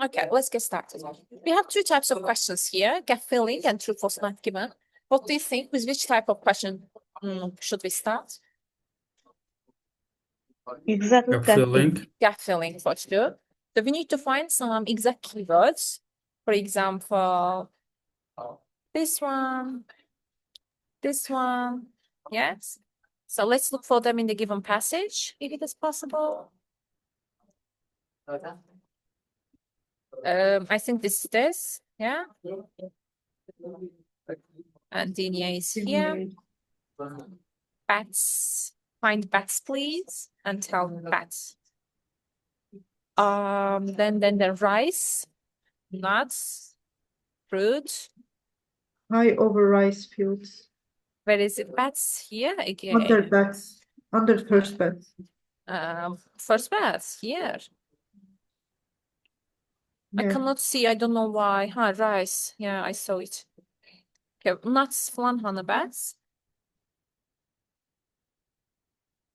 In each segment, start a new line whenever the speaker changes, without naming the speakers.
Okay, let's get started. We have two types of questions here, gap filling and true false not given. What do you think? With which type of question should we start?
Exactly.
Gap filling.
Gap filling for sure. So we need to find some exact keywords. For example, this one, this one, yes. So let's look for them in the given passage, if it is possible. I think this is this, yeah. And DNA is here. Bats, find bats, please, and tell bats. Then the rice, nuts, fruit.
High over rice fields.
Where is it? Bats here again.
Under bats. Under first bats.
First bats here. I
Yeah.
cannot see. I don't know why. Huh, rice. Yeah, I saw it. Okay, nuts falan hanı bats.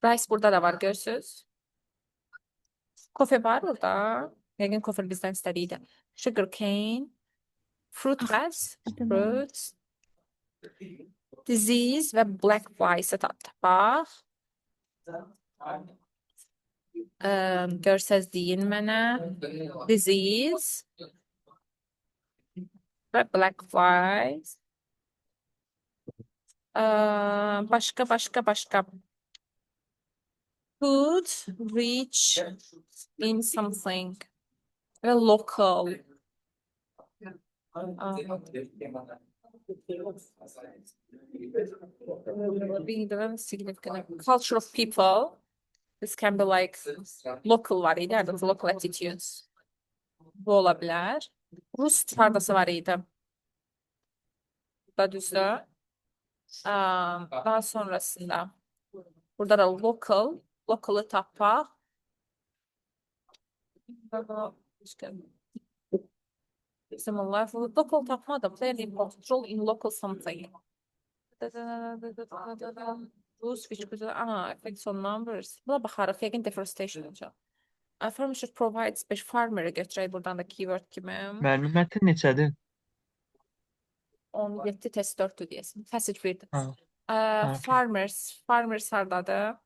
Rice burada da var görürsünüz. Coffee var burada. Yəqin coffee bizdən istədiydi. Sugar cane, fruit bats, fruits, disease və black flies tapaq. Görsəz deyin mənə. Disease və black flies. Başqa, başqa, başqa. Food rich in something. Və local. Being the significant culture of people. This can be like local var idi, yəni local attitudes. Bu ola bilər. Rus hardasa var idi. Bu da düzdür. Daha sonrasında burada da local, local'ı tapaq. Başqa Similar. Local tapmadım. Play an important role in local something. Rus which could effects on numbers. Buna baxarıq. Yəqin deforestation olacaq. A farmer should provide bir farmer'ı götürək buradan da keyword kimi.
Müəllim, mətn neçədir?
17 test 4-dür deyəsən. Passage 1-dir.
Ha. Okay.
Farmers. Farmers hardadır?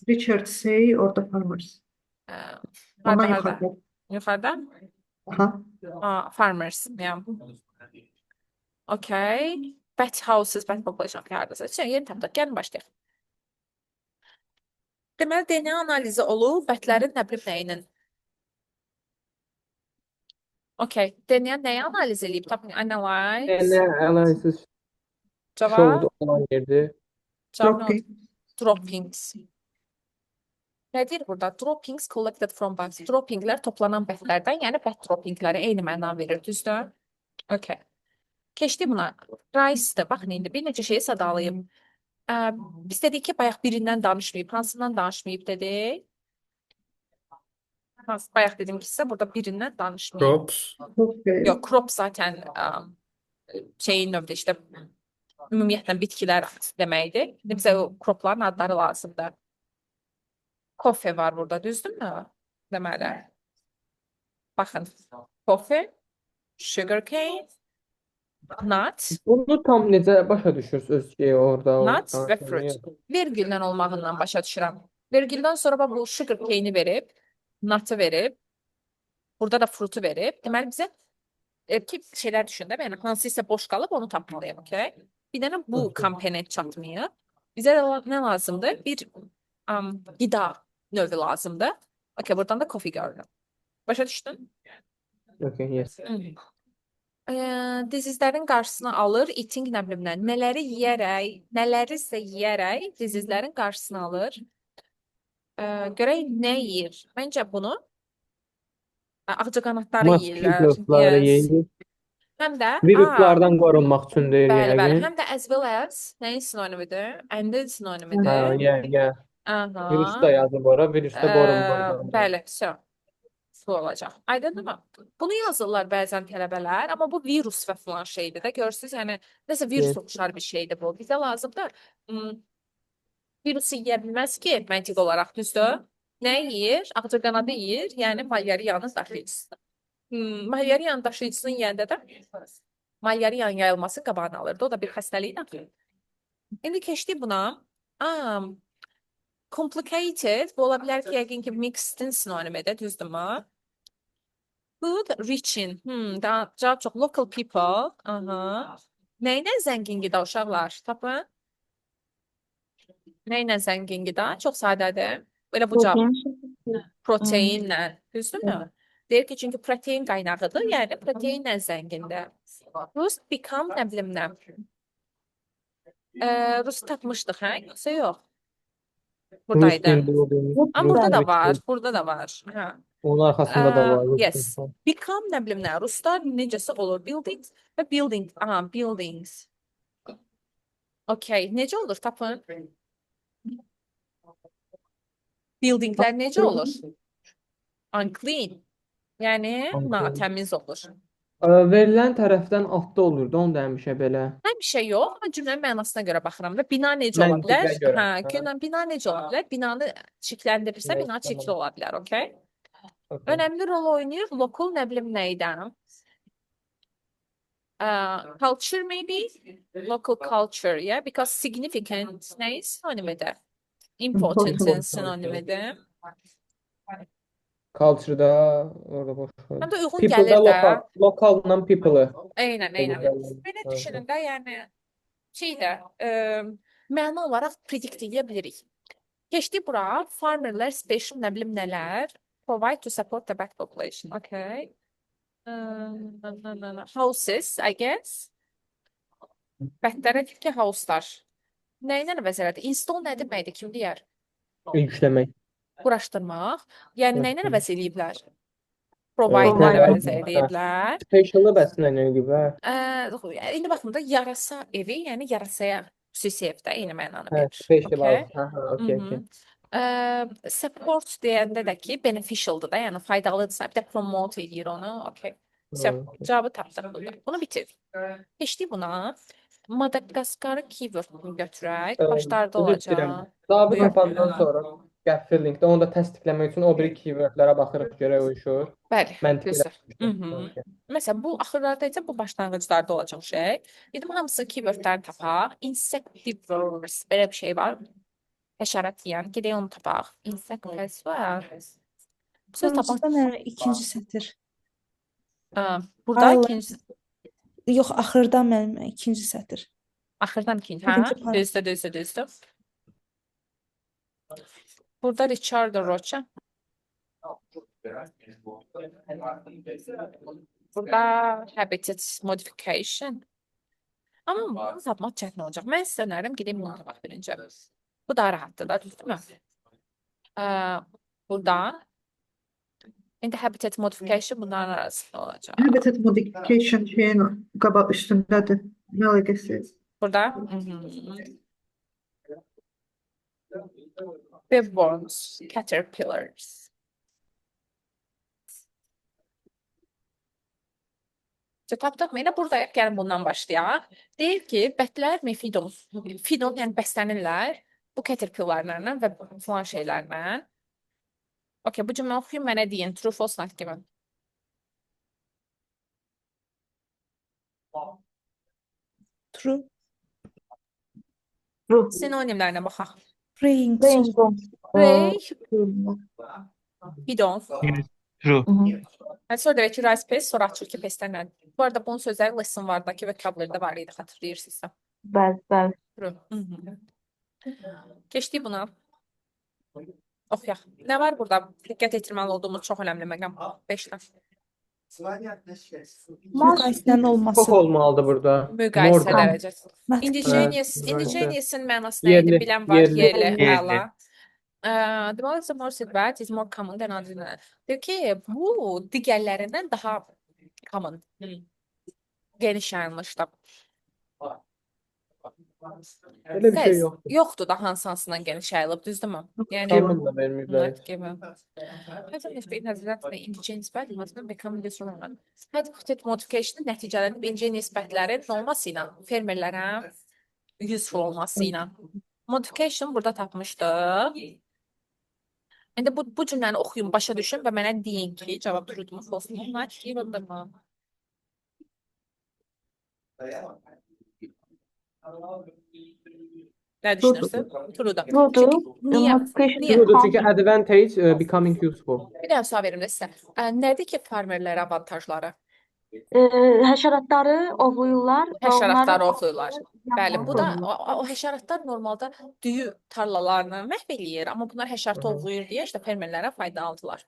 Richard say or the farmers.
Harda,
Ondan
harda?
yuxarıda.
Yuxarıda?
Aha.
Farmers, yeah. Okay. Bat houses, bat population. Okay, hardasa. Şey, yeni tapdıq. Gəlin başlayaq. Deməli, DNA analizi olub bətlərin nə bilim nəyinin. Okay. DNA nəyi analiz eləyib? Tapın, analyze.
DNA analysis
Cavab?
showed olan yerdir.
Cavab nə oldu?
Dropping.
Droppings. Nə deyir burada? Droppings collected from bugs. Droppinglər toplanan bətlərdən, yəni bət droppingləri eyni məna verir, düzdür? Okay. Keçdik buna. Rice-dır. Baxın indi bir neçə şeyi sadalayım. Biz dedik ki, bayaq birindən danışmayıb. Hansından danışmayıb dedik? Hansı, bayaq dedim ki, sizə burada birindən danışmayıb.
Crops.
Coffee.
Yox, crop zaten şeyin növdə işte ümumiyyətlə bitkilər deməkdir. İndi bizə o cropların adları lazımdır. Coffee var burada, düzdürmü? Deməli. Baxın. Coffee, sugarcane, nut,
Bunu tam necə başa düşürsünüz öz şey orada o
nuts və
danışığını?
fruit. Vergüldən olmağından başa düşürəm. Vergüldən sonra bax bu sugarcane-i verib, nut-ı verib, burada da fruit-u verib. Deməli bizə ki şeylər düşün də, yəni hansısa boş qalıb onu tapmalıyam, okay? Bir dənə bu
Okay.
komponent çatmayıb. Bizə də nə lazımdır? Bir qida növü lazımdır. Okay, buradan da coffee görünür. Başa düşdün?
Okay, yes.
Disease'lərin qarşısını alır, eating nə bilim nə, nələri yeyərək, nələrisə yeyərək disease'lərin qarşısını alır. Görək nə yeyir? Məncə bunu ağcaqanadları yeyirlər.
Mosquitosları
Yes.
yeyir.
Həm də
Viruslardan qorunmaq üçün deyir
bəli, bəli.
yəqin.
Həm də as well as nəyin sinonimidir? And-in sinonimidir.
Ha, yeah.
Aha.
Virus da yazıb ora, virusda qorunmaq.
Bəli, so. Bu olacaq. Aydındırmı? Bunu yazırlar bəzən tələbələr, amma bu virus və filan şeydir də. Görürsüz, yəni nəsə virus
Yes.
oxşar bir şeydir bu. Bizə lazımdır. Virusu yeyə bilməz ki, məntiq olaraq, düzdür? Nə yeyir? Ağcaqanadı yeyir, yəni malyariyanın daşıyıcısı. Malyariyanın daşıyıcısını yeyəndə də malyariyanın yayılması qabağını alırdı. O da bir xəstəlikdir. İndi keçdik buna. Aa, complicated. Bu ola bilər ki, yəqin ki, mixed-in sinonimidir, düzdürmü? Food rich in. Daha cavab çox. Local people. Aha. Nə ilə zəngin qida uşaqlar? Tapın. Nə ilə zəngin qida? Çox sadədir. Belə bu cavab. Proteinlə. Düzdürmü? Deyir ki, çünki protein qaynağıdır, yəni proteinlə zəngindir. Rust become nə bilim nə. Rust tapmışdıq, hə? Yoxsa yox? Buradaydı.
Rust in building.
Amma burada
Rust
da
rich
var,
in.
burada da var. Hə.
Onun arxasında da var. Rust
Yes.
in.
Become nə bilim nə. Ruslar necəsi olur? Buildings və building. Aha, buildings. Okay, necə olur? Tapın. Buildinglər necə olur? Unclean. Yəni
Unclean.
natəmiz olur.
Verilən tərəfdən altda olurdu, onu da həmişə belə.
Həmişə yox, amma cümlənin mənasına görə baxıram da bina necə ola
Məntiqə
bilər?
görə.
Hə,
Hə.
bina necə ola bilər? Binanı çirkləndirirsə,
Evet,
bina çirkli
tamam.
ola bilər, okey?
Okay.
Önəmli rol oynayır local nə bilim nəydə? Culture maybe? Local culture, yeah, because significant nəyin sinonimidir? Important-in
Important.
sinonimidir.
Culture-da orada boş ver.
Həm də uyğun
People-da
gəlir də.
lokal, lokalla people-ı.
Eynən, eynən.
Belə
Belə
gəlir.
düşünün də, yəni şey də məna olaraq predict edə bilirik. Keçdik bura. Farmerlər special nə bilim nələr provide to support the bat population. Okay. Houses, I guess. Bətlərə deyir ki, house-lar. Nə ilə əvəz elədi? Install nə deməkdir? Kim deyər?
Yükləmək.
Quraşdırmaq. Yəni nə ilə
Quraşdırmaq.
əvəz eləyiblər? Provide-la
Provide.
əvəz eləyiblər.
Special-ı bəs nə ilə?
İndi baxın da yarasa evi, yəni yarasaya xüsusi evdə eyni mənanı
Hə,
verir.
special
Okay.
house. Hə, hə, okey, okey.
Support deyəndə də ki, beneficialdır da, yəni faydalıdırsa, bir də promote eləyir onu. Okay. So,
Okey.
cavabı tapdıq burada. Bunu bitirdik. Keçdik buna. Madagaskar keyword-unu götürək. Başlarda
Üzr istəyirəm.
olacaq.
Cavabı
Buyur.
tapandan sonra gap fillingdə onu da təsdiqləmək üçün o biri keywordlərə baxırıq görək uyuşur.
Bəli,
Məntiqi
düzdür.
Okey.
Məsələn, bu axırlarda isə bu başlanğıclarda olacaq şey. Dedim, hamısı keywordləri tapaq. Insectivorous, belə bir şey var. Həşərat yeyən. Gedək onu tapaq. Insect var. Bu söz tapmaq.
Sonuncuda mənim ikinci sətir.
Burada
Allah.
ikinci,
Yox, axırda mənim ikinci sətir.
Axırdan ikinci, hə?
Birinci paragraf.
Düzdür, düzdür, düzdür. Burada Ricardo Rocha. Burada habitat modification. Amma bunu tapmaq çətin olacaq. Mən sizə önərirəm, gedək bunu tapaq birinci. Bu daha rahatdır da, düzdürmü? Burada indi habitat modification bunların arasında olacaq.
Habitat modification şeyin qabaq üstündədir. Nə əlaqəsi?
Burada. Webworms, caterpillars. Tapdıq mı? Elə buradayıq. Gəlin bundan başlayaq. Deyir ki, bətlər mefidon, fidon, yəni bəslənirlər bu caterpillarlarla və filan şeylərlə. Okay, bu cümlə oxuyun, mənə deyin. True, false, not given.
True.
True.
Sinonimlərinə baxaq.
Praying sözü.
Prey, fidon.
True.
Yəni sonra deyək ki, rice paste, sonra açır ki, pestlər nədir? Bu arada bunun sözləri lesson 1-dakı vocabulary-də var idi, xatırlayırsınızsa.
Bəli, bəli.
True. Keçdik buna. Oxuyaq. Nə var burada? Diqqət etdirməli olduğumuz çox önəmli məqam. 5-lə.
Müqayisənin
Çox
olması.
olmalıdır burada. More
Müqayisə
than.
dərəcəsi.
Not
Indigenous,
Hə, müqayisə.
indigenous-in mənası nə idi?
Yerli,
Bilən var,
yerli.
yerli,
Yerli.
əla. The most more bat is more common than others. Deyir ki, bu digərlərindən daha common, geniş yayılmışdır.
Elə bir şey
Bəs,
yoxdur.
yoxdur da hansı hansından geniş yayılıb, düzdürmü? Yəni
Common da verməyiblər.
not given. Hətta indigenous bat must become useful. Habitat modification nəticələrinin indigenous bətlərin nə olması ilə, fermerlərə useful olması ilə. Modification burada tapmışdıq. İndi bu cümləni oxuyun, başa düşün və mənə deyin ki, cavab true-mu, false-mu, not given-dırmı? Nə düşünürsün? True-dur.
True-dur.
Çünki niyə?
Multiplication
Niyə?
True-dur çünki advantage becoming useful.
Bir dənə sual verim də sizə. Nədir ki, farmerlərə avantajları?
Həşəratları ovlayırlar və
Həşəratları
onların
ovlayırlar. Bəli, bu da o həşəratlar normalda düyü tarlalarını məhv eləyir, amma bunlar həşəratı ovlayır deyə işte fermerlərə faydalıdırlar.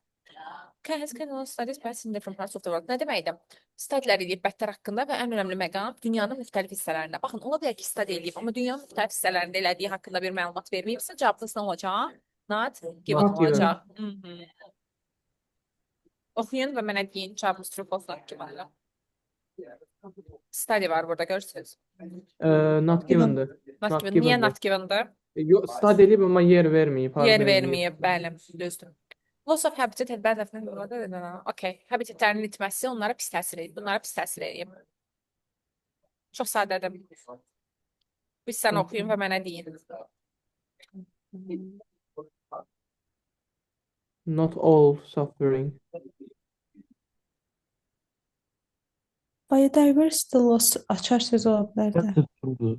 Has can studies bats in different parts of the world. Nə deməkdir? Studylər eləyib bətlər haqqında və ən önəmli məqam dünyanın müxtəlif hissələrində. Baxın, ola bilər ki, study eləyib, amma dünyanın müxtəlif hissələrində elədiyi haqqında bir məlumat verməyibsə, cavabınız nə olacaq? Not given
Not given.
olacaq. Oxuyun və mənə deyin, cavabınız true, false, not given. Study var burada, görürsünüz.
Not given'dır.
Not
Not
given. Niyə
given'dır.
not given'dır?
Yox, study eləyib amma yer verməyib.
Yer
harda eləyib.
verməyib, bəli, düzdür. Loss of habitat, okey. Habitatlarının itməsi onlara pis təsir edir. Bunlara pis təsir edir. Çox sadədir. Bir sən oxuyun və mənə deyin.
Not all suffering.
Biodiversity loss açar söz ola bilər də.
True-dur.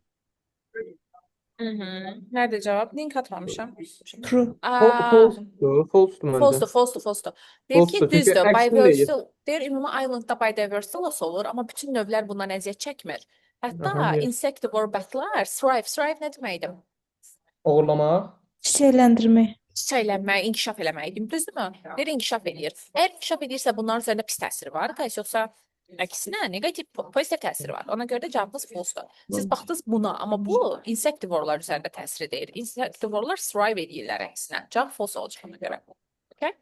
Nerede cavab? Link atmamışam.
True.
Aa,
False-dur. False-dur məncə.
False-dur, false-dur, false-dur. Deyir ki,
False-dur. Çünki
düzdür.
əksinə deyir.
Biodiversity, deyir ümumi islandda biodiversity loss olur, amma bütün növlər bundan əziyyət çəkmir. Hətta insectivore batlar thrive, thrive nə deməkdir?
Oğurlamaq.
Çiçəkləndirmək.
Çiçəklənmək, inkişaf eləmək, düzdürmü? Deyir, inkişaf eləyir. Əgər inkişaf eləyirsə, bunların üzərində pis təsiri var, qaysı yoxsa əksinə neqativ, pozitiv təsiri var. Ona görə də cavabınız false-dur. Siz baxdınız buna, amma bu insectivorelar üzərində təsir edir. Insectivorelar thrive eləyirlər əksinə. Cavab false olacaq ona görə. Okay?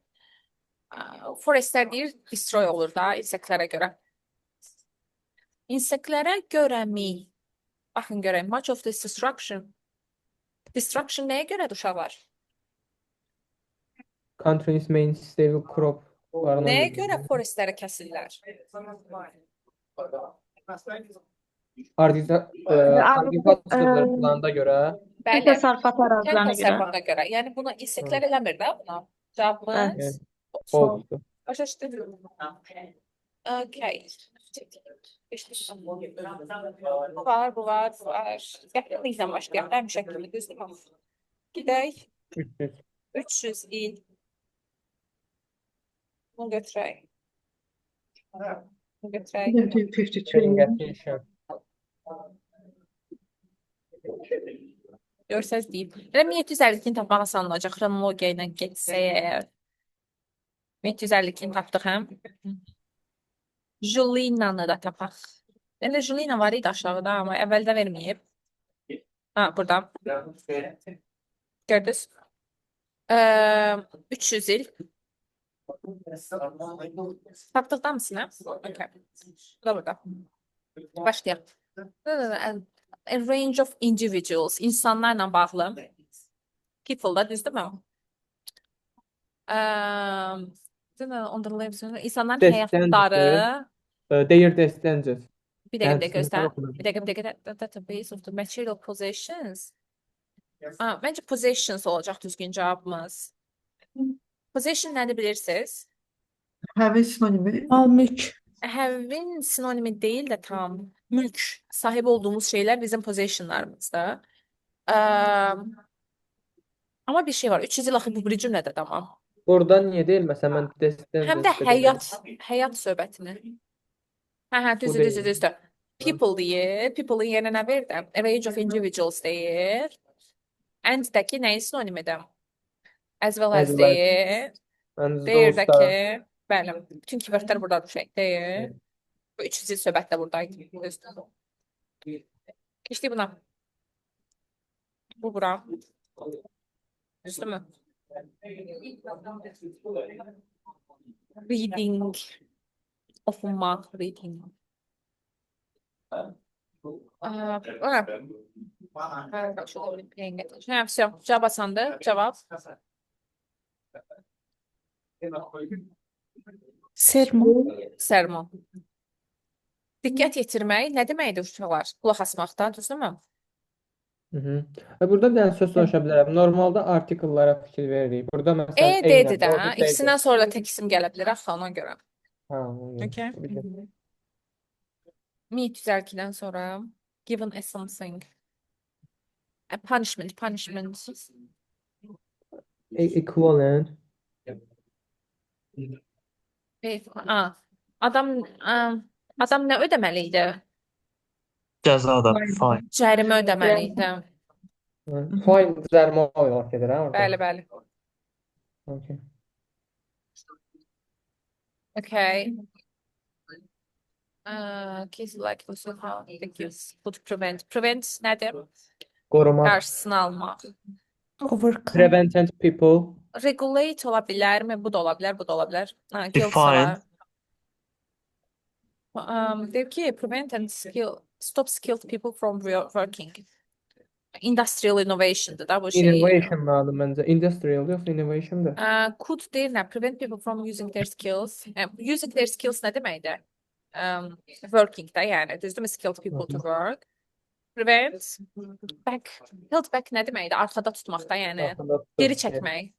Forestlər deyir, destroy olur da insektlərə görə. İnsektlərə görəmi? Baxın görək, much of this destruction. Destruction nəyə görədir uşaqlar?
Country's main staple crop-larına
Nəyə
görə.
görə forestləri kəsirlər?
Agriculture planda görə.
Bəli.
Təsərrüfat
Kənd
ərazilərinə görə.
təsərrüfatına görə. Yəni buna insektlər eləmir də buna. Cavabımız
Evet. False.
Başa düşdün? Okay. Bu var, bu var, bu var. Qəfilliklə başlayaq. Həmişə kimi, düzdürmü? Gedək.
300.
300 il. Bunu götürək. Bunu götürək.
1952.
Attention.
Görsəz deyim. Elə 1752-ni tapmaq asan olacaq. Xronologiya ilə getsək əgər. 1752-ni tapdıq həm. Julina'nı da tapaq. Elə Julina var idi aşağıda, amma əvvəldə verməyib. Ha, burada. Gördünüz? 300 il. Tapdıqdan mısın, hə? Okay. Bu da burada. Başlayaq. A range of individuals, insanlarla bağlı. People da düzdürmü? On the lives, insanların həyatları.
Their descendants.
Bir dəqiqə, bir dəqiqə
Descendants
göstər.
oxudum.
Bir dəqiqə, bir dəqiqə. Database of the material possessions. Aa, məncə possessions olacaq düzgün cavabımız. Possession nədir bilirsiniz?
Have sinonimi.
Mal mülk.
Have-in sinonimi deyil də tam. Mülk, sahib olduğumuz şeylər bizim possessionlarımızdır. Amma bir şey var. 300 il axı bu bir cümlədə tamam.
Burada niyə deyil məsələn mən descendants
Həm də
dedim.
həyat söhbətini. Hə,
Bu
düzdür,
deyil.
düzdür, düzdür. People deyir. People-ın yerinə nə verdi? A range of individuals deyir. And-dəki nəyin sinonimidir? As well as
As well as.
deyir.
And
Deyir də
those da
ki, bəli, bütün keywordlər burada düşək. Deyir. Bu 300 il söhbət də buradaydı. Düzdür. Keçdik buna. Bu bura. Düzdürmü? Reading. Oxumaq, reading. Aa, ora. Hə, всё. Cavab asandır. Cavab.
Sermon.
Sermon. Diqqət yetirmək nə deməkdir uşaqlar? Qulaq asmaqdan, düzdürmü?
Hı -hı. Burada bir dənə söz soruşa bilərəm. Normalda artikellara fikir veririk. Burada
E,
məsələn
D-dir
eynən,
də.
orada D-dir.
İkisindən sonra da tək isim gələ bilər axı ona görə.
Ha, ona görə.
Okay.
Bir də-
1752-dən sonra given a something. A punishment, punishment.
Equivalent.
A. Adam adam nə ödəməli idi?
Cəza da fine.
Cərimə ödəməli idi.
Fine cərimə olaraq gedir hə orada.
Bəli, bəli.
Okay.
Okay. Case like also how the gives could prevent. Prevent nədir?
Qorumaq.
Qarşısını almaq.
Overcome.
Prevented people.
Regulate ola bilərmi? Bu da ola bilər, bu da ola bilər. Ha, guilt
Define.
var. Deyir ki, prevent and skill stop skilled people from working. Industrial innovation'dır da bu şey.
Innovation adı məncə. Industrial yoxsa innovationdır?
Could deyir nə? Prevent people from using their skills. Using their skills nə deməkdir? Working da, yəni düzdürmü? Skilled people to work. Prevent back, held back nə deməkdir? Arxada tutmaq da, yəni
Arxada tutur.
geri çəkmək.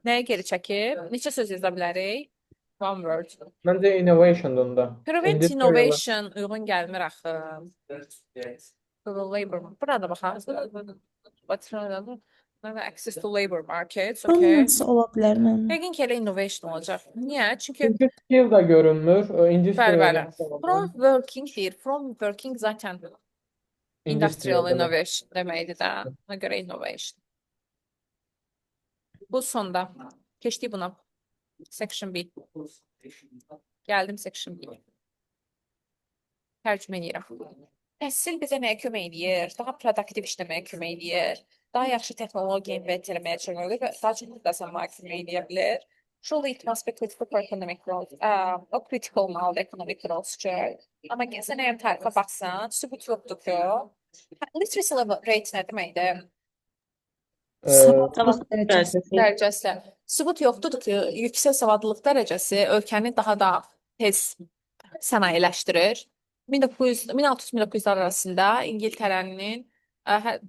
Nəyə geri çəkib? Neçə söz yaza bilərik? One word.
Məncə innovationdur onda.
Prevent
Industrial
innovation uyğun gəlmir axı. Labor. Burada baxaq. What's access to labor markets? Okay.
Prominence ola bilər mənim.
Yəqin ki, elə innovation olacaq. Niyə? Çünki
Çünki skill da görünmür. Industrial
bəli, bəli.
da
From working deyir. From working zaten industrial
Industrial demək.
innovation deməkdir də. Ona görə innovation. Bu sonda. Keçdik buna. Section B. Gəldim section B. Tərcümə edirəm. Təhsil bizə nəyə kömək eləyir? Daha produktiv işləməyə kömək eləyir. Daha yaxşı texnologiya invent eləməyə kömək eləyir və daha çox qazanmağa kömək eləyə bilər. Surely it must be critical for economic growth. O kritik olmalıdır ekonomik growth üçün. Amma sən əgər tarixə baxsan, sübut yoxdur ki, literacy level rate nə deməkdir?
Savadlılıq dərəcəsi.
Dərəcəsi. Sübut yoxdur ki, yüksək savadlılıq dərəcəsi ölkəni daha da tez sənayeləşdirir. 1600-1900-lər arasında İngiltərənin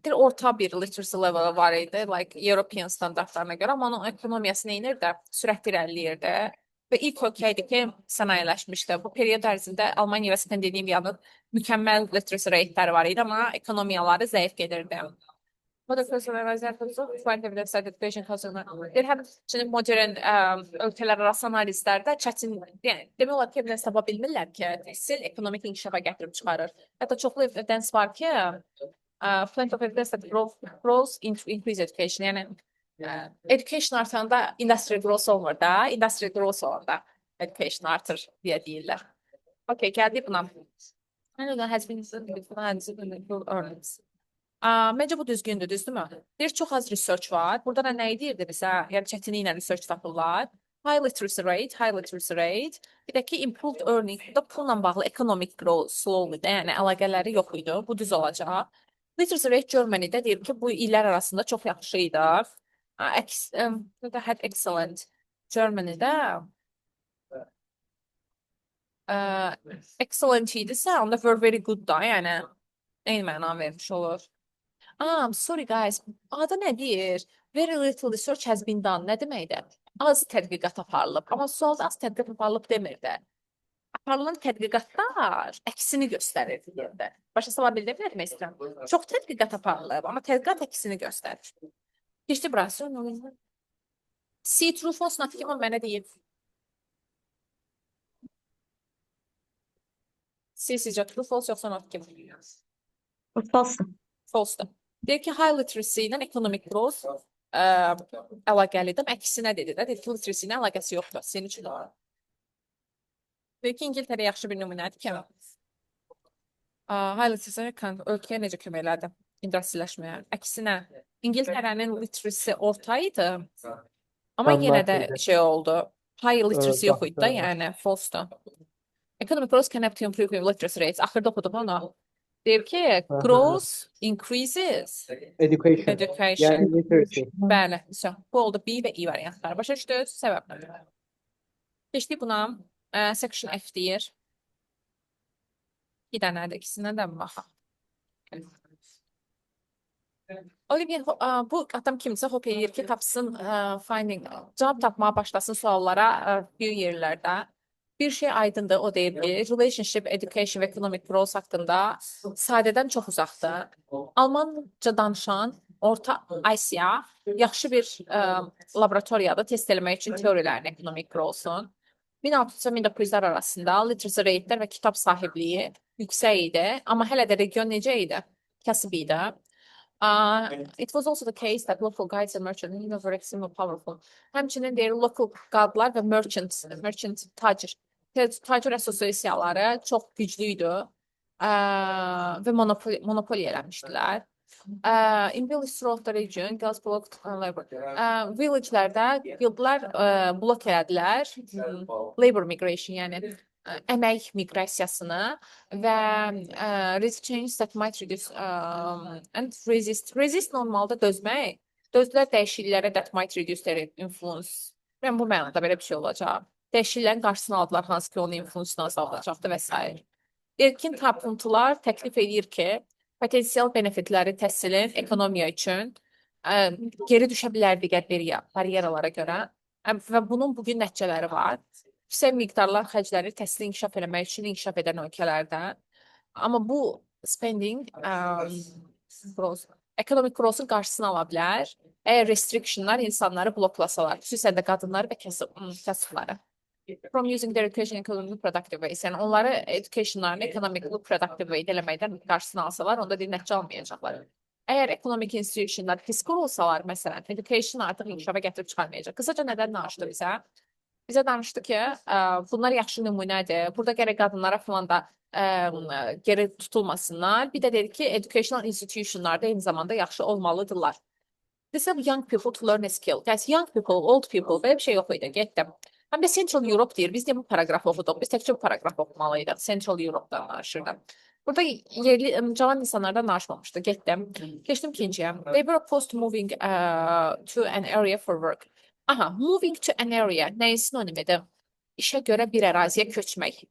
bir orta bir literacy level var idi, like European standartlarına görə, amma onun ekonomiyası nə edirdi? Sürətli irəliləyirdi. Və ilk ölkə idi ki, sənayeləşmişdi. Bu period ərzində Almaniya və Skandinaviyanın mükəmməl literacy rate-ləri var idi, amma ekonomiyaları zəif gedirdi. Bu da Deyir, həmçinin modern ölkələr arası analizlərdə çətin, yəni demək olar ki, evidence tapa bilmirlər ki, təhsil ekonomik inkişafa gətirib çıxarır. Hətta çoxlu evidence var ki, plenty of evidence that growth increase education, yəni education artanda industrial growth olmur da, industrial growth olanda education artır deyə deyirlər. Okay, gəldik buna. Has been earnings. Məncə bu düzgündür, düzdürmü? Deyir, çox az research var. Burada da nə deyirdi bizə? Yəni çətinliklə research tapırlar. High literacy rate, high literacy rate. Bir də ki, improved earning. Bu da pulla bağlı economic growth slowly də, yəni əlaqələri yox idi. Bu düz olacaq. Literacy rate Germany-də deyir ki, bu illər arasında çox yaxşı idi. Had excellent. Germany-də excellent idisə, onda were very good da, yəni eyni məna vermiş olur. Ah, sorry guys. Adı nə deyir? Very little research has been done. Nə deməkdir? Az tədqiqat aparılıb. Amma sualda az tədqiqat aparılıb demirdi. Aparılan tədqiqatlar əksini göstərir deyirdi. Başa sala bildim nə demək istəyirəm? Çox tədqiqat aparılıb, amma tədqiqat əksini göstərir. Keçdi burası. C true false not given mənə deyir. C sizcə true false yoxsa not given?
False.
False-dur. Deyir ki, high literacy ilə economic growth əlaqəlidir. Əksinə dedi də, dedi ki, literacy ilə əlaqəsi yoxdur. Senin üçün doğru. Deyir ki, İngiltərə yaxşı bir nümunədir ki, high literacy ölkəyə necə kömək elədi industrialləşməyə? Əksinə, İngiltərənin literacy orta idi, amma yenə də şey oldu. High literacy yox idi da, yəni false-dur. Economic growth can help to improve literacy rates. Axırda oxuduq onu. Deyir ki, growth increases
Education.
education.
Yəni literacy.
Bəli, so, bu oldu B və I variantları. Başa düşdünüz? Səbəblə. Keçdik buna. Section F deyir. Bir dənədir, ikisindən də baxaq. Olivia, bu adam kimsə hope eləyir ki, tapsın finding, cavab tapmağa başlasın suallara bir yerlərdə. Bir şey aydındır, o deyir ki, relationship, education və economic growth haqqında sadədən çox uzaqdır. Almanca danışan Orta Asiya yaxşı bir laboratoriyadır test eləmək üçün teoriyaların economic growth-un. 1600-1900-lər arasında literacy rate-lər və kitab sahibliyi yüksək idi, amma hələ də region necə idi? Kasıb idi. It was also the case that local guilds and merchants were extremely powerful. Həmçinin deyir local guildlar və merchants, merchant tacir, tacir assosiasiyaları çox güclü idi və monopoliya eləmişdilər. In village throughout the region, guilds blocked labor. Villagelərdə guildlar blok elədilər labor migration, yəni əmək miqrasiyasını və resist change that might reduce and resist. Resist normalda dözmək. Dözdülər dəyişikliklərə that might reduce their influence. Yəni bu mənada belə bir şey olacaq. Dəyişikliklərin qarşısını aldılar, hansı ki onun influence-unu azaldacaqdı və sair. Erkin tapıntılar təklif edir ki, potensial benefitləri təhsilin ekonomiya üçün geri düşə bilər digər baryeralara görə və bunun bugün nəticələri var. Yüksək miqdarlar xərcləri təhsili inkişaf eləmək üçün inkişaf edən ölkələrdə. Amma bu spending growth, economic growth-un qarşısını ala bilər. Əgər restrictionlar insanları bloklasalar, xüsusən də qadınları və kasıbları. From using their education economically productive ways. Yəni onları educationlarını economically productive way eləməkdən qarşısını alsalar, onda bir nəticə almayacaqlar. Əgər economic institutionlar pis qurulsalar, məsələn, education artıq inkişafa gətirib çıxarmayacaq. Qısaca nədən danışdı bizə? Bizə danışdı ki, bunlar yaxşı nümunədir. Burada gərək qadınlara falan da geri tutulmasınlar. Bir də dedi ki, educational institutionlar da eyni zamanda yaxşı olmalıdırlar. This help young people to learn a skill. Guys, young people, old people, belə bir şey yox idi. Getdim. Həm də Central Europe deyir. Biz niyə bu paraqrafı oxuduq? Biz təkcə bu paraqrafı oxumalıydıq. Central Europe-dan danışırdı. Burada yerli cavan insanlardan danışmamışdı. Getdim. Keçdim ikinciyə. They were opposed to moving to an area for work. Aha, moving to an area nəyin sinonimidir? İşə görə bir əraziyə köçmək.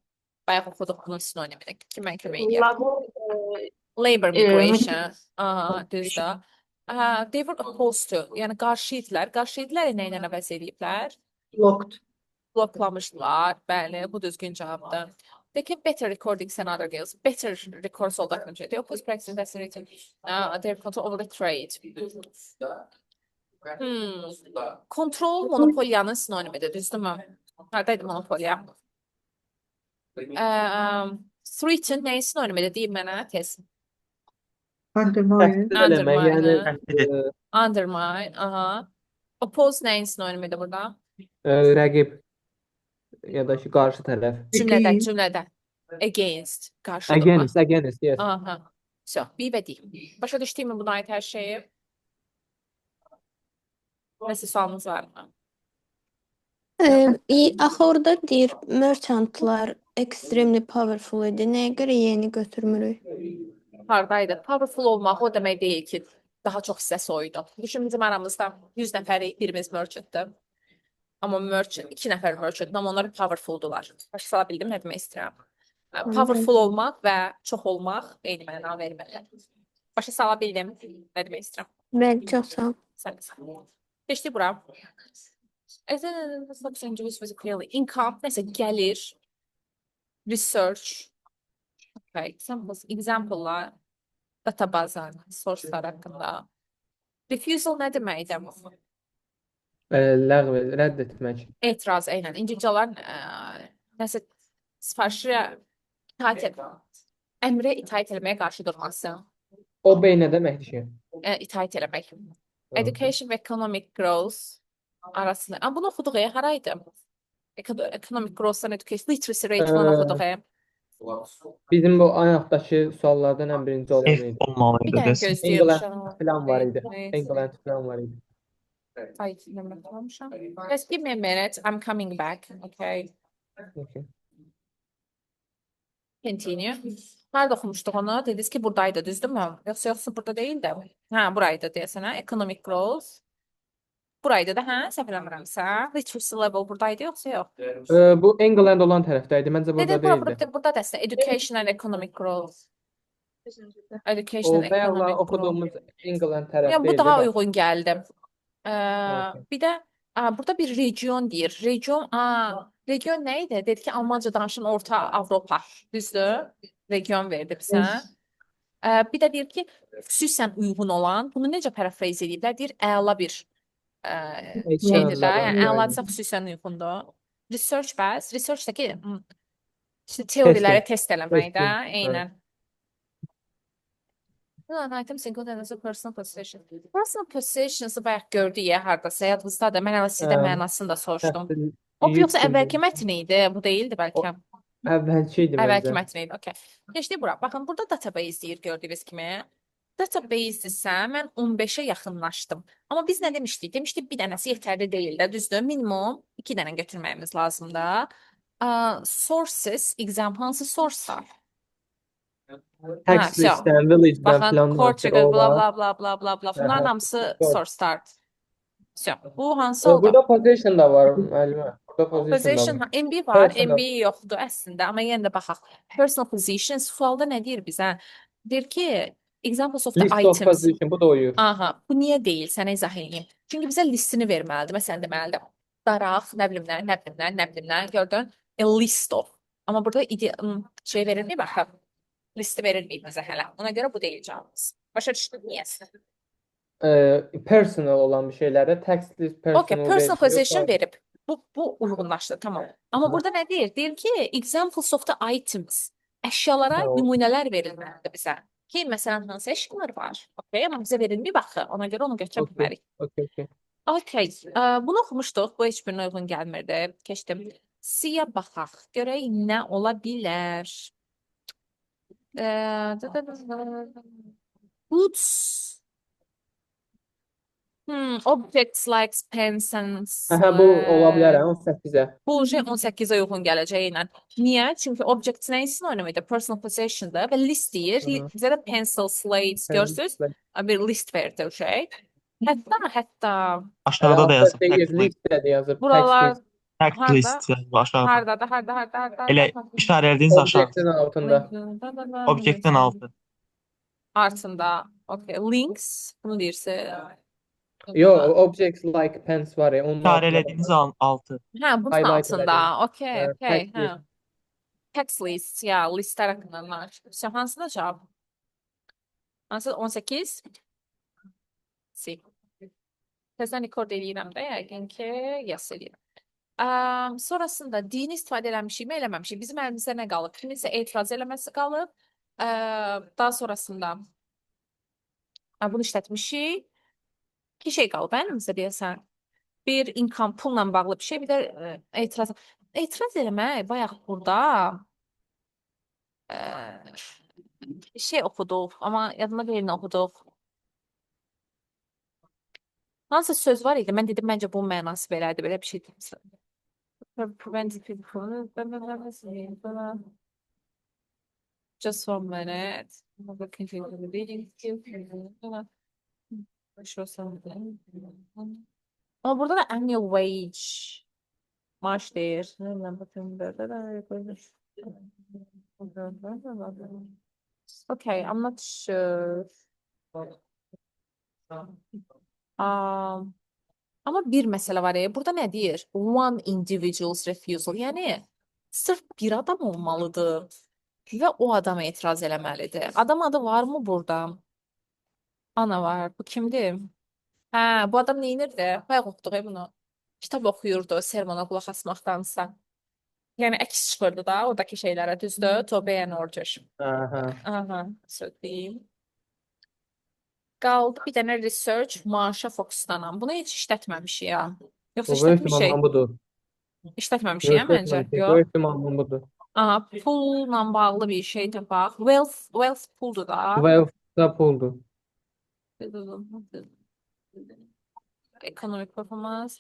Bayaq oxuduq bunun sinonimini. Kim mən kömək eləyər?
Labor
Labor migration. Aha, düzdür. They were opposed to, yəni qarşı idilər. Qarşı idilər nə ilə əvəz eləyiblər?
Blocked.
Bloklamışdılar. Bəli, bu düzgün cavabdır. They kept better recordings than other guilds. Better records all that country. They opposed practice accelerating their control over the trade. Kontrol monopoliyanın sinonimidir, düzdürmü? Haradaydı monopoliya? Threaten nəyin sinonimidir? Deyin mənə tez.
Undermine.
Təhdid eləmək, yəni
Undermine.
Təhdid
Undermine, aha. Oppose nəyin sinonimidir burada?
Rəqib ya da ki, qarşı tərəf.
Cümlədə,
Against.
cümlədə. Against, qarşı durmaq.
Against, against, yes.
Aha. So, B və D. Başa düşdün mü buna aid hər şeyi? Nəsə sualınız var mı?
Axı orada deyir merchantlar extremely powerful idi. Nəyə görə yeni götürmürük?
Hardaydı? Powerful olmaq o demək deyil ki, daha çox hissə soydu. Düşün, bizim aramızda 100 nəfərik, birimiz merchantdır. Amma merchant, 2 nəfər merchant, amma onlar powerfuldular. Başa sala bildim nə demək istəyirəm? Powerful olmaq və çox olmaq eyni məna vermirlər. Başa sala bildim nə demək istəyirəm?
Bəli, çox sağ ol.
Sən də sağ ol. Keçdik bura. Clearly income, nəsə gəlir, research, okay, examples, example'lar, databaza, source'lar haqqında. Refusal nə deməkdir?
Ləğv, rədd etmək.
Etiraz, eynən. İngiliscələr nəsə sifarişə itaat et, əmrə itaat eləməyə qarşı durması,
Obey nə deməkdir ki?
İtaat eləmək. Education və economic growth arasında. Amma bunu oxuduq ya, haraydı? Economic growth and education, literacy rate falan oxuduq ya.
Bizim bu ayaqdakı suallardan ən birinci olan
F
idi.
Bir
olmalıydı
dənə
desin.
gözləyir
England
uşağım.
falan var idi.
Wait.
England falan var idi.
Ay, nə oxumamışam. Just give me a minute. I'm coming back. Okay.
Okay.
Continue. Harada oxumuşduq onu? Dediniz ki, buradaydı, düzdürmü? Yoxsa burada deyildi. Hə, buraydı deyəsən, hə? Economic growth. Buraydı da, hə? Səhv eləmirəmsə. Literacy level buradaydı, yoxsa yox?
Bu England olan tərəfdə idi. Məncə burada
Dedi, bura,
deyildi.
burada, burada da əslində education and economic growth. Education
O
and
bayaqlar
economic growth.
oxuduğumuz England
Yəni
tərəf
bu
deyildi
daha
bax.
uyğun gəldi.
Okay.
Bir də burada bir region deyir. Region, region nə idi? Dedi ki, Almanca danışan Orta Avropa. Düzdür? Region verdi bizə.
Yes.
Bir də deyir ki, xüsusən uyğun olan, bunu necə parafraz ediblər? Deyir, əla bir şeydir də.
Ekranlara,
Yəni
yəni.
əladısa xüsusən uyğundur. Research bəs, researchdəki işte teoriləri
Testing.
test eləmək də,
Testing. Evet.
eynən. An items included as a personal possession. Personal possessions'ı bayaq gördük ya hardasa yadınızdadır. Mən hələ sizdə mənasını da soruşdum.
Təhsil
O yoxsa
yük
əvvəlki mətn idi, bu deyildi
O
bəlkə.
əvvəlki idi
Əvvəlki
məncə.
mətn idi. Okay. Keçdik bura. Baxın, burada database deyir gördüyünüz kimi. Database isə mən 15-ə yaxınlaşdım. Amma biz nə demişdik? Demişdik bir dənəsi yetərli deyil də, düzdür? Minimum 2 dənə götürməyimiz lazımdır. Sources, exam hansı source-lar? Ha,
Tax
vso.
listdən, village'dən
Baxın,
filan
core
danışır,
trigger,
o
bla
var.
bla bla bla bla bla. Bunların
Aha,
hamısı
source.
source start. Vso. Bu hansı oldu?
Burada position da var müəllimə. Burada position da
Position,
var.
MB var,
Personal.
MB yoxdur əslində, amma yenə də baxaq. Personal positions sualda nə deyir bizə? Deyir ki, examples of the
List of
items.
position bu da uyur.
Aha, bu niyə deyil? Sənə izah eləyim. Çünki bizə listini verməlidir. Məsələn deməlidir. Daraq, nə bilim nə, nə bilim nə, nə bilim nə, gördün? A list of. Amma burada şey verilməyib axı. Listi verilməyib bizə hələ. Ona görə bu deyil cavabımız. Başa düşdün niyəsə?
Personal olan bir şeylərdə tax list
Okay,
personal
personal
veriliyor.
position verib. Bu uyğunlaşdı, tamam. Amma
Aha.
burada nə deyir? Deyir ki, examples of the items. Əşyalara
Ha, o-
nümunələr verilməlidir bizə. Ki, məsələn, hansı əşyalar var? Okay, amma bizə verilməyib axı. Ona görə onu götürə
Okay,
bilmərik.
okay, okay.
Okay, bunu oxumuşduq. Bu heç birinə uyğun gəlmirdi. Keçdim. C-yə baxaq. Görək nə ola bilər. Goods. Objects like pens and
Aha, bu ola bilər hə, 18-ə.
Bu şey 18-ə uyğun gələcək ilə. Niyə? Çünki objects nə sinonim idi? Personal possession-dır və list deyir.
Aha.
Bizə də pencil, slates
Pen,
görürsüz.
slate.
Bir list verdi o şey. Hətta
Hələ
Aşağıda da
altda
yazıb
deyir,
text list.
list də yazıb, text
buralar
list.
Text
harda?
list yazıb aşağıda.
Hardadır? Harda, harda, harda,
Elə
harda?
işarələdiyiniz aşağı.
Objectin altında.
Objektin altı.
Altında. Okay. Links. Bunu deyirsə.
Yo, objects like pens var ya, onun altına
İşarələdiyiniz altı.
Hə, bunun
Highlight
altında.
elədim.
Okay, okay.
Text
Hə.
list.
Text list, ya listlər haqqında danışır. Sən hansına cavab? Hansı 18? C. Təzədən record eləyirəm də yəqin ki, yes eləyirəm. Sonrasında dini istifadə eləmişik mi, eləməmişik? Bizim əlimizdə nə qalıb? Kiminsə etiraz eləməsi qalıb. Daha sonrasında bunu işlətmişik. İki şey qalıb əlimizdə deyəsən. Bir income pulla bağlı bir şey, bir də etiraz. Etiraz eləmək bayaq burada şey oxuduq, amma yadıma deyil nə oxuduq. Hansısa söz var idi. Mən dedim məncə bunun mənası belədir, belə bir şey dedim. Prevent people from Just one minute. I'm looking into the reading. Show something. Amma burada da annual wage maaş deyir. Nə bilim, bakayım. Okay, I'm not sure. Amma bir məsələ var. Burada nə deyir? One individual's refusal. Yəni sırf bir adam olmalıdır və o adam etiraz eləməlidir. Adam adı varmı burada? Ana var. Bu kimdir? Hə, bu adam nə edirdi? Bayaq oxuduq bunu. Kitab oxuyurdu sermona qulaq asmaqdansa. Yəni əks çıxırdı da oradakı şeylərə, düzdür? To obey an order.
Aha.
Aha, söyleyeyim. Qaldı bir dənə research maaşa fokuslanan. Bunu heç işlətməmişik ya. Yoxsa
Bu böyük
işlətmişik?
ehtimalla budur.
İşlətməmişik ya
Yox,
məncə.
işlətməmişik.
Yox.
Böyük ehtimalla budur.
Aha, pulla bağlı bir şey tapaq. Wealth, wealth puldur da.
Wealth da puldur.
Economic performance,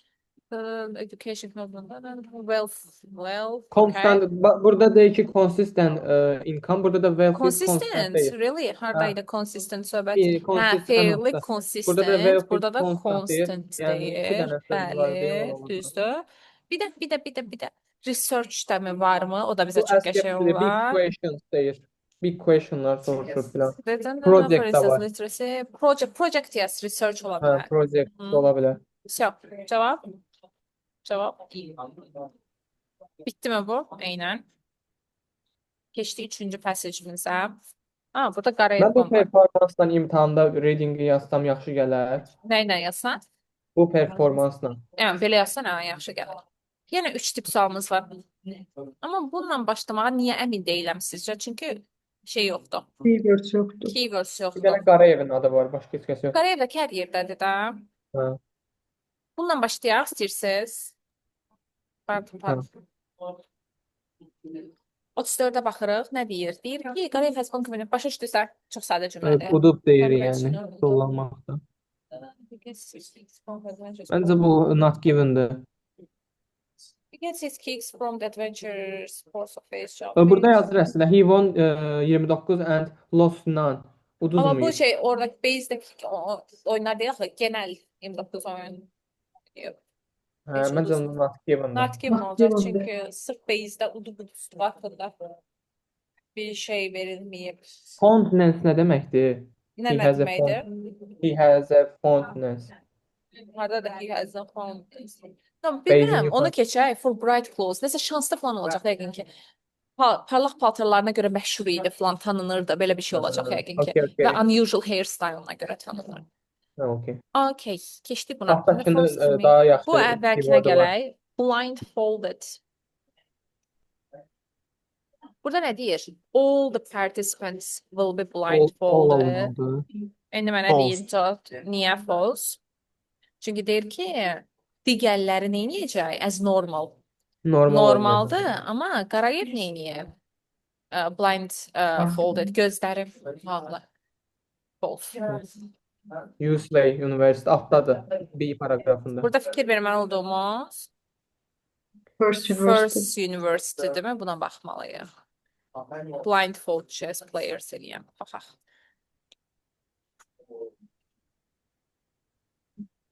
education, wealth, wealth, okay.
Constant, burada deyir ki consistent income, burada da wealth is constant
Consistent,
deyil.
really? Hardaydı consistent söhbət?
Bir
Hə,
consistent
fairly
nokta. Burada da
consistent,
wealth is
burada da
constant deyir.
constant
Yəni iki
deyir.
dənə söz var deyə
Bəli,
ola
düzdür. Bir də bir də research də mi varmı? O da bizə
Bu
çox
ask
qəşəng
a big
olar.
questions deyir. Big questionlar soruşur filan.
Written, for
Project də
instance,
var.
literacy, project, project, yes, research ola
Hə,
bilər.
project
Hı.
ola bilər.
Всё, cavab? Cavab. Bitti mi bu? Eynən. Keçdik üçüncü passage'imizə. Aa, burada qara
Mən bu
elbon var.
performansla imtahanda readingi yazsam yaxşı gələr.
Nə ilə yazsan?
Bu performansla.
Yəni belə yazsan, hə, yaxşı gələr. Yenə üç tip sualımız var. Amma bununla başlamağa niyə əmin deyiləm sizcə? Çünki şey yoxdur.
Keywords yoxdur.
Keywords
Bir
yoxdur.
dənə Qarayevin adı var, başqa heç kəs yox.
Qarayevdəki hər yerdədir də.
Hə.
Bununla başlayaq istəyirsiniz. Pardon,
Hə.
pardon. 34-ə baxırıq. Nə deyir? Deyir ki, Qarayev has one community. Başa düşdünüzsə, çox sadə cümlədir.
Udub deyir yəni dollanmaqda. Məncə bu not given-dir.
He gets his kicks from the adventure sports of his
Burada
childhood.
yazır əslində he won 29 and lost none.
Amma bu
Uduzmayıb.
şey oradakı base'dəki oyunlar deyil axı, genel 29 oyun. Yox,
Hə,
heç
məncə
uduz.
not given-dir.
Not given
Not
olacaq
given-dir.
çünki sırf base'də udub uduzdu haqqında bir şey verilməyib.
Fondness nə deməkdir?
Nə
He has a
deməkdir?
He has a fondness.
Harada da he has a phone. No,
Base'in
bilmirəm, onu
yuxarı.
keçək. For bright clothes. Nəsə şanslı falan olacaq yəqin ki. Parlaq paltarlarına görə məşhur idi falan, tanınırdı. Belə bir şey olacaq yəqin ki.
Okay,
Və
okay.
unusual hairstyle-una görə tanınır.
Hə, okay.
Okay, keçdik buna.
Altdakının
Refers to me.
daha yaxşı
Bu əvvəlkinə
keyword-u var.
gələk. Blindfolded. Burada nə deyir? All the participants will be
All
blindfolded.
olmalıdır.
İndi mənə
False.
deyin cavab niyə false? Çünki deyir ki, digərləri nə edəcək? As normal.
Normal
Normaldır,
olmayacaq.
amma Qarayev nə edəcək? Blindfolded, gözləri bağlı. False.
UCLA University altdadır. B paraqrafında.
Burada fikir verməli olduğumuz
First University.
First University değil mi? Buna baxmalıyıq. Blindfold chess players eləyəm. Baxaq.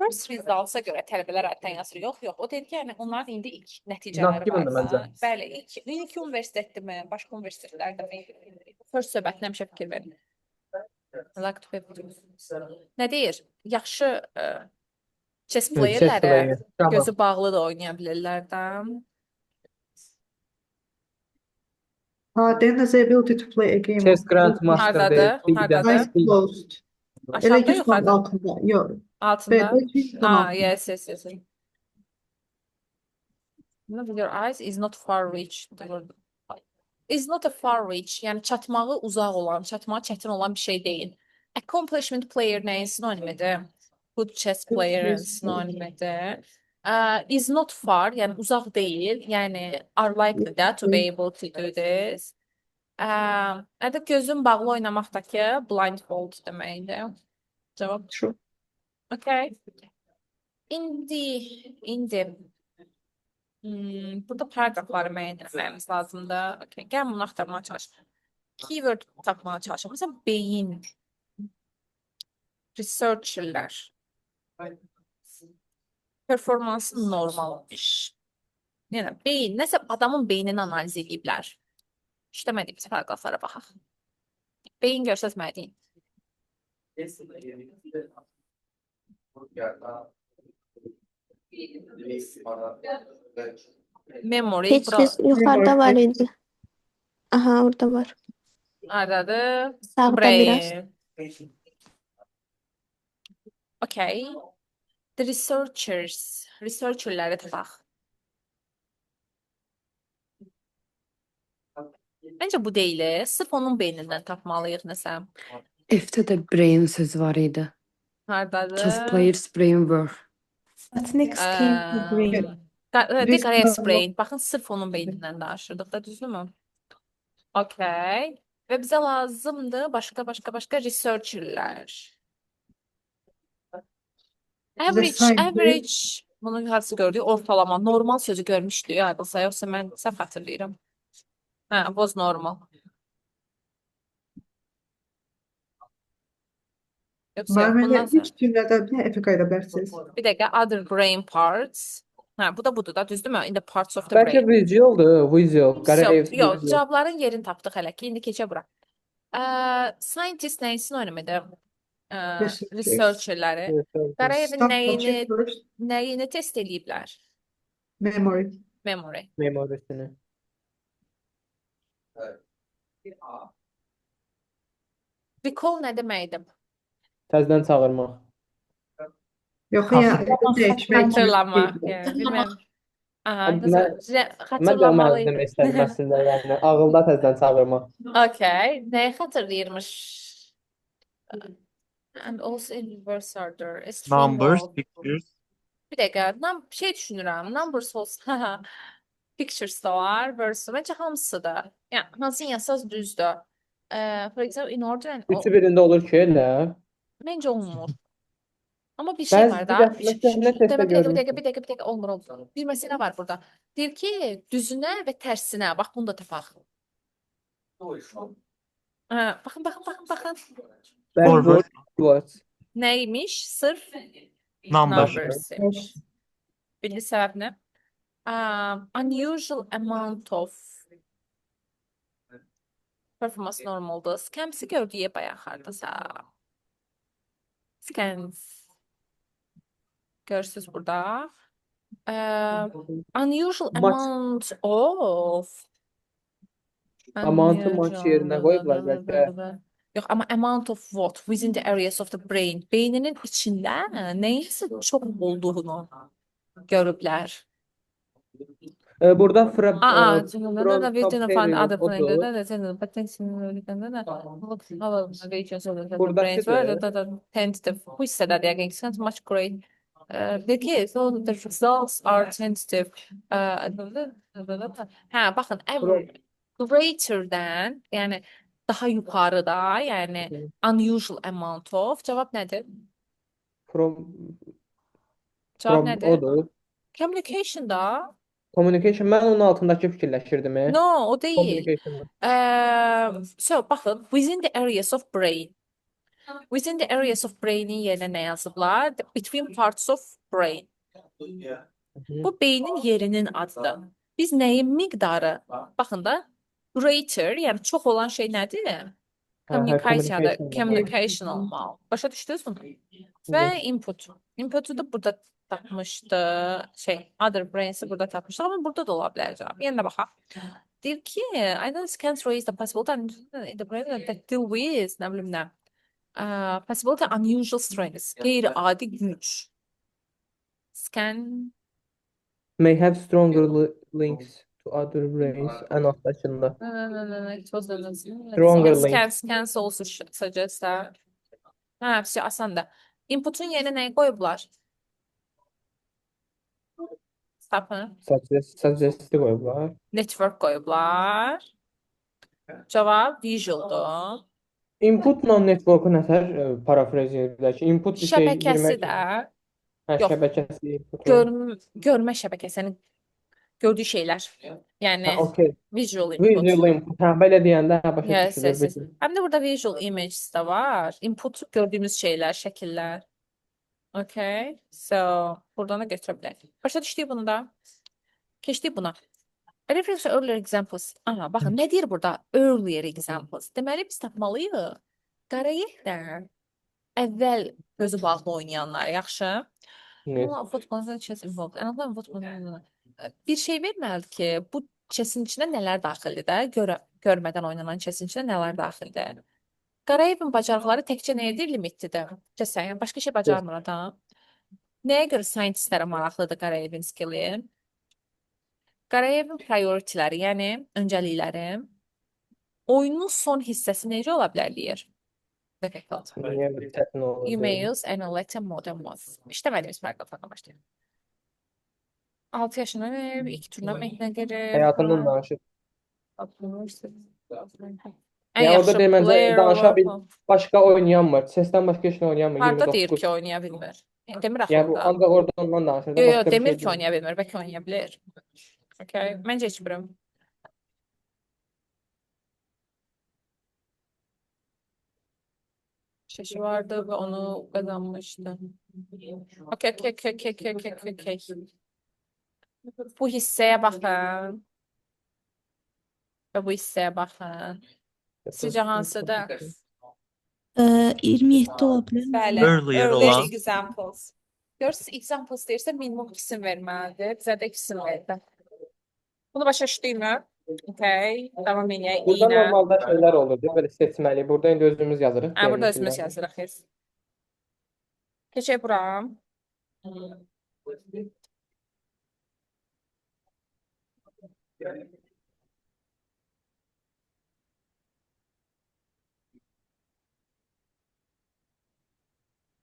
First results-a görə tələbələr adətən yazır. Yox, yox. O dedi ki, yəni onların indi ilk nəticələri
Not given-dir
var da.
məncə.
Bəli, ilk universitetdirmi, başqa universitetlərdəmi? First söhbətinə həmişə fikir verin. Like to be. Nə deyir? Yaxşı chess
Chess
playerləri
player. Tamam.
gözü bağlı da oynaya bilirlər də.
Ha, then has the ability to play a game
Chess
of
Grandmaster deyir.
Hardadır?
B-də.
Hardadır?
Eyes closed. Elə
Aşağıda,
100
yuxarıda?
altında. Yox.
Altında.
B-də 100
Ah,
altında.
yes. With your eyes is not far reach. Is not a far reach. Yəni çatmağı uzaq olan, çatmağı çətin olan bir şey deyil. Accomplishment player nəyin sinonimidir? Good chess
Good
player'ın
chess player.
sinonimidir. Is not far, yəni uzaq deyil. Yəni are likely da to be able to do this. Ədə gözün bağlı oynamaqdakı blindfold deməkdir. Cavab.
True.
Okay. İndi burada paragrafları müəyyən etməyimiz lazımdır. Okay, gəlin bunu axtarmağa çalışaq. Keyword tapmağa çalışaq. Məsələn, beyin, researcherlər, performansı normalmış. Yəni beyin, nəsə adamın beynini analiz ediblər. İşləmədiyimiz paragraflara baxaq. Beyin görsəz mənə deyin. Memory bura
Keçdiniz, yuxarıda var idi. Aha, orada var.
hardadır?
Sağda biraz.
Brain. Okay. The researchers, researcherləri tapaq. Məncə bu deyil. Sırf onun beynindən tapmalıyıq nəsə.
F-də də brain sözü var idi. Chess
Hardadır?
players brain work.
What next came to brain?
Risk Qarayev's brain. Baxın, sırf onun beynindən danışırdıq da, düzdürmü? Okay. Və bizə lazımdır başqa researcherlər. Average,
scientist.
average. Bunun hansı gördük? Ortalama, normal sözü görmüşdük hardasa, yoxsa mən səhv xatırlayıram. Hə, was normal. Yoxsa yox,
Mənim elə
bundan sonra.
üç cümlədə bir F qayda bilərsiniz.
Bir dəqiqə, other brain parts. Hə, bu da budur da, düzdürmü? In the parts of the
Bəlkə
brain.
visualdır, visual.
Yox,
Qarayev's
yox,
visual.
cavabların yerini tapdıq hələ ki. İndi keçək bura. Scientist nəyisini oynamadı?
Researchers.
Researcherləri. Qarayevin
Stop
nəyini
watching first.
nəyini test eləyiblər?
Memory.
Memory.
Memorisini.
Recall nə deməkdir?
Təzədən çağırmaq.
Yox, yəni dəyişmək.
Xatırlamaq. Yəni, bilməm. Aha,
Mən də o mənada
xatırlamalı.
demək istədim əslində, yəni ağılda təzədən çağırmaq.
Okay. Nəyi xatırlayırmış? And also in reverse order. It's true
Numbers,
no.
pictures.
Bir dəqiqə, şey düşünürəm. Numbers olsa, pictures da var, verse. Məncə hamısı da. Yəni hansını yazsaz düzdür. For example, in order and
Üçü birində olur ki, elə.
Məncə olmur. Amma bir şey
Bəzi
var da.
bir dəfə məsələn testdə
Demə, bir dəqiqə, bir dəqiqə,
görmüşdüm.
bir dəqiqə, bir dəqiqə olmur, olmur. Bir məsələ var burada. Deyir ki, düzünə və tərsinə. Bax, bunu da tapaq. Hə, baxın, baxın, baxın, baxın.
Forward,
Backward, backwards.
Nəymiş? Sırf
number.
numbers imiş. Bildi səbəb nə? Unusual amount of performance normaldır. Scams'i gördüyü bayaq hardasa. Scams. Görürsünüz burada. Unusual
Much.
amount of
Amount-ı much yerinə qoyublar bəlkə.
Yox, amma amount of what within the areas of the brain. Beyninin içində nəyinsə çox olduğunu görüblər.
Burada
Aa,
odur.
Tentative. Bu hissədə yəqin ki, much great. Deyir ki, so the results are tentative. Hə, baxın, greater than, yəni daha yuxarıda, yəni unusual amount of. Cavab nədir?
From
Cavab
from
nədir?
odur.
Communication da.
Communication mən onun altındakı fikirləşirdim.
No, o deyil.
Communication.
So baxın, within the areas of brain. Within the areas of brain-in yerinə nə yazıblar? Between parts of brain. Bu beynin yerinin adıdır. Biz nəyin miqdarı? Baxın da, greater, yəni çox olan şey nədir?
Hə, hə,
Communication-dır.
communication.
Communication olmalı. Başa düşdünüz bunu? Və input. Input'u da burada tapmışdı. Şey, other brains'i burada tapmışdı. Amma burada da ola bilər cavab. Yenə də baxaq. Deyir ki, I know scans raise the possibility in the brain that deal with, nə bilim nə. Possibility unusual strengths. Qeyri-adi güc. Scan
May have stronger links to other brains ən altdakında.
No, it was
Stronger
Scans,
links.
scans also suggest that. Hə, hepsi asandır. Input'un yerinə nəyi qoyublar? Tapın.
Suggest qoyublar.
Network qoyublar. Cavab visual'dur.
Inputla network-u nətər parafraz edə bilər ki? Input bir şey
Şəbəkəsi
girmək.
də
Hə,
yox.
şəbəkəsi inputu.
Görmə şəbəkəsi, yəni gördüyü şeylər. Yəni
Hə, okey.
visual input.
Visual input. Hə, belə deyəndə hə, başa
Yes,
düşülür.
yes, yes. Həm də burada visual images də var. Input gördüyümüz şeylər, şəkillər. Okay. So, buradan da götürə bilərik. Başa düşdük bunu da. Keçdik buna. Reference to earlier examples. Aha, baxın, nə deyir burada? Earlier examples. Deməli, biz tapmalıyıq. Qarayevdən əvvəl gözü bağlı oynayanlar, yaxşı?
Yes.
Futbolun chess involved. And futbol bir şey verməlidir ki, bu chessin içində nələr daxildir də, görmədən oynanan chessin içində nələr daxildir. Qarayevin bacarıqları təkcə nəyə deyir limitlidir? Chessə, yəni başqa şey bacarmır adam. Nəyə görə scientistlərə maraqlıdır Qarayevin skilli? Qarayevin priorityləri, yəni öncəlikləri oyunun son hissəsi necə ola bilər deyir. Difficult.
Niyə çətin olur
You may
deyir.
use analytic model modes. İşləmədiyimiz paraqraflardan başlayaq. 6 yaşına verib, 2 turnamentə girib.
Həyatından danışır.
Ən
Yəni orada
yaxşı
deyir, məncə
player
danışa bil,
olub.
başqa oynayanmır. Səsdən başqa heç nə oynayanmır.
Harda deyir
29.
ki, oynaya bilmir. Demir axı
Yəni bu
orada.
ancaq orada ondan danışır da
Yox, yox,
başqa bir
demir
şey
ki,
deyil.
oynaya bilmir. Bəlkə oynaya bilir. Okay, məncə heç birim. Şaşı vardı ve onu kazanmıştı. Okey, okey, okey, okey, okey, okey, okey. Bu hissəyə baxın. Və bu hissəyə baxın. Sizcə hansıdır?
27 ola bilər mi?
Bəli,
Earlier
earlier
olan.
Examples. Görürsünüz, examples deyirsə minimum ikisini verməlidir. Bizə də ikisini verdi. Bunu başa düşdükmü? Okay, davam eləyək
Burada
yenə.
normalda şeylər olurdu, belə seçməli. Burada indi özümüz yazırıq.
Ha, burada özümüz
BN-inkiləri.
yazırıq. Yes. Keçək bura.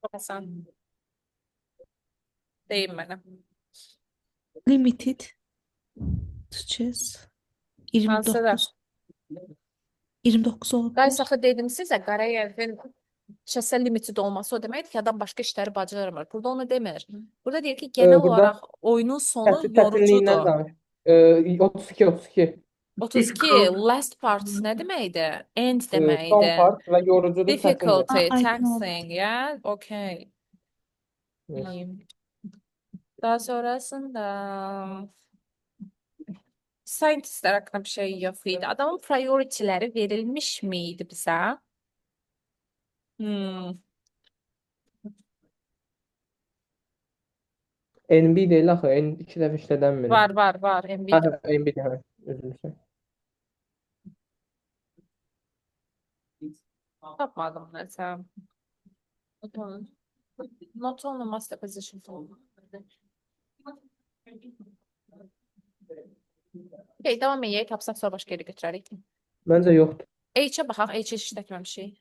Çox asan. Deyin mənə.
Limited to chess.
Hansıdır?
29. 29 ola bilər.
Guys, axı dedim sizə Qarayevin chess'ə limited olması o deməkdir ki, adam başqa işləri bacarmır. Burada onu demir. Burada deyir ki, genel
Burada
olaraq oyunun sonu
Çətinliyindən
yorucudur.
danış. 32 32.
32
Difficult.
Last part nə deməkdir? End
Son
deməkdir.
part və yorucudur, çətindir.
Difficulty,
I know.
Taxing, yeah, okay.
Yes.
İyiyim. Daha sonrasında scientistlər haqqında bir şey yox idi. Adamın priority'ləri verilmiş miydi bizə? Hmm.
NB deyil axı, N iki dəfə işlədənmir.
Var, var, var. MB.
Hə, hə, NB də, hə, üzr istəyirəm.
Tapmadım nəsə. Not only, not only master position for. Okay, davam edək. Tapsaq sonra başqa yerə götürərik.
Məncə yoxdur.
H-ə baxaq. H heç işlətməmişik.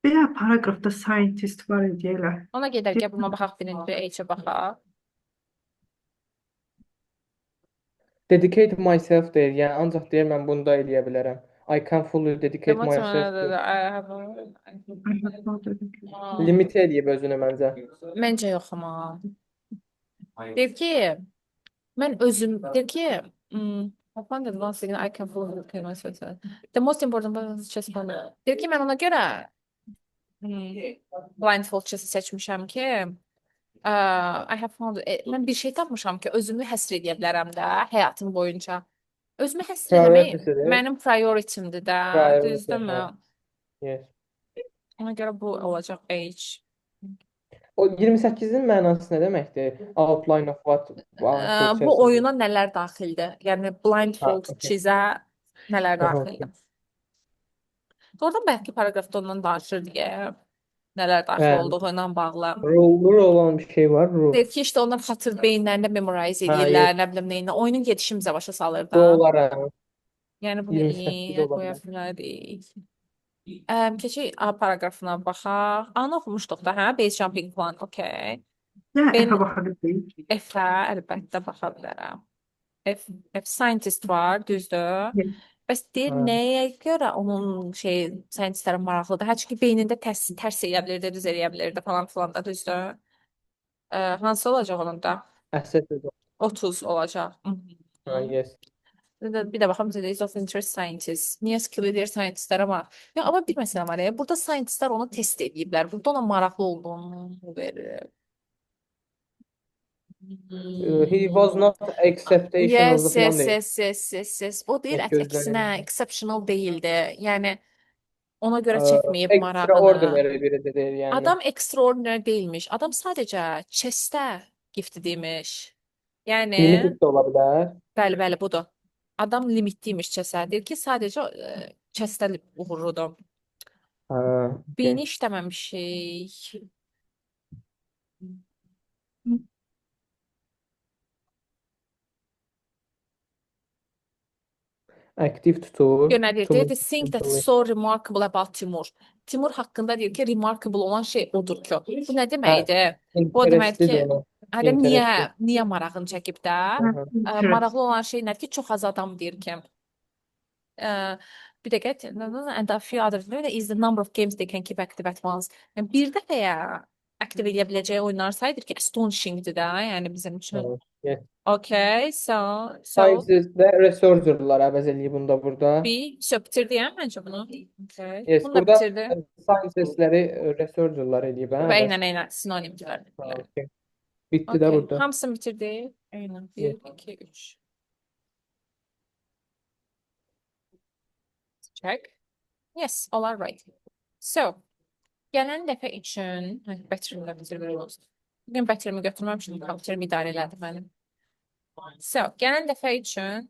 Bir dənə paraqrafda scientist var idi elə.
Ona gedər gəl buna baxaq birinci H-ə baxaq.
Dedicate myself deyir. Yəni ancaq deyir mən bunu da eləyə bilərəm. I can fully dedicate myself to.
I have
I have not dedicated.
Limit eləyib özünü məncə.
Məncə yox amma. Deyir ki, mən özüm deyir ki, I found that once again I can fully dedicate myself to. The most important part is chess for me. Deyir ki, mən ona görə blindfold chess-i seçmişəm ki, I have found mən bir şey tapmışam ki, özümü həsr edə bilərəm də həyatım boyunca. Özümü həsr eləmək
Priority-sidir.
mənim prioritimdir də,
Priority,
düzdürmü?
hə. Yes.
Ona görə bu olacaq H.
O 28-in mənası nə deməkdir? Outline of what blindfold
Bu
chess is.
oyuna nələr daxildir? Yəni blindfold
Ha, okay.
chess-ə nələr
Aha,
daxildir? Doğrudan bayaqki paraqrafda ondan danışır deyə nələr daxil
Bəli.
olduğu ilə bağlı.
Rule olan bir şey var. Rule.
Deyir ki, işte onlar xatır beynlərində memorize
Ha,
edirlər,
yes.
nə bilim nəyinə. Oyunun gedişini bizə başa salır
Bu
da.
olar hə.
Yəni bunu
28
iyi
ola
qoya
bilər.
bilərik. Keçək A paraqrafına baxaq. A-nı oxumuşduq da, hə? Base jumping plan, okay.
Yəni
Ben
F-ə baxa bilərik.
F-ə əlbəttə baxa bilərəm. F, F scientist var, düzdür.
Yes.
Bəs deyir
Hə.
nəyə görə onun şey scientistlərə maraqlıdır? Hə, çünki beynində tərs, tərs eləyə bilirdi, düz eləyə bilirdi falan filan da, düzdür. Hansı olacaq onun da?
Əsas
30 olacaq.
Ha, yes.
Bir də baxım is of interest scientist. Niyə skill edir scientistlər amma? Ya amma bir məsələ var ya. Burada scientistlər onu test ediblər. Burada ona maraqlı olduğunu verir.
He was not exceptional
Yes,
falan
yes,
deyir.
yes. O deyir,
Çox
əksinə
gözlənilməz.
exceptional deyildi. Yəni ona görə çəkməyib marağını.
Extraordinary biri də deyir yəni.
Adam extraordinary deyilmiş. Adam sadəcə chess-də gifted imiş. Yəni
Limited də ola bilər.
bəli, bəli budur. Adam limitliymiş chess-ə. Deyir ki, sadəcə chess-də uğurludur.
Ha, okay.
B-ni işləməmişik.
Aktiv tutur.
Gör nə deyir? Deyir, the thing that's
Mentally.
so remarkable about Timur. Timur haqqında deyir ki, remarkable olan şey odur ki. Bu nə
Hə,
deməkdir? Bu o deməkdir
interestlidir
ki,
ona.
hələ niyə
Interestli.
niyə marağını çəkib də?
Aha.
Interest.
Maraqlı olan şey nədir ki, çox az adam deyir ki, bir dəqiqə, and a few other is the number of games they can keep active at once. Yəni bir dəfəyə aktiv eləyə biləcəyi oyunlar sayıdır ki, astonishingdir də, yəni bizim üçün.
Evet. Yes.
Okay, so
Scientist-də researcherlar əvəz eləyib bunu da burada.
B, so bitirdi yəni məncə bunu. Okay.
Yes,
Bunu da
burada
bitirdi.
scientistləri researcherlar eləyib hə
Və
əvəz.
eynən eynən sinonimdirlər.
Ha, okay. Bitdi də
Okay.
burada.
Hamısını bitirdi. Eynən.
Yes.
1, 2, 3. Check. Yes, all are right. So, gələn dəfə üçün, ay, battery-mi də bitirmək olsun. Bugün battery-mi götürməmişim, kompüterim idarə elədi məni. So, gələn dəfə üçün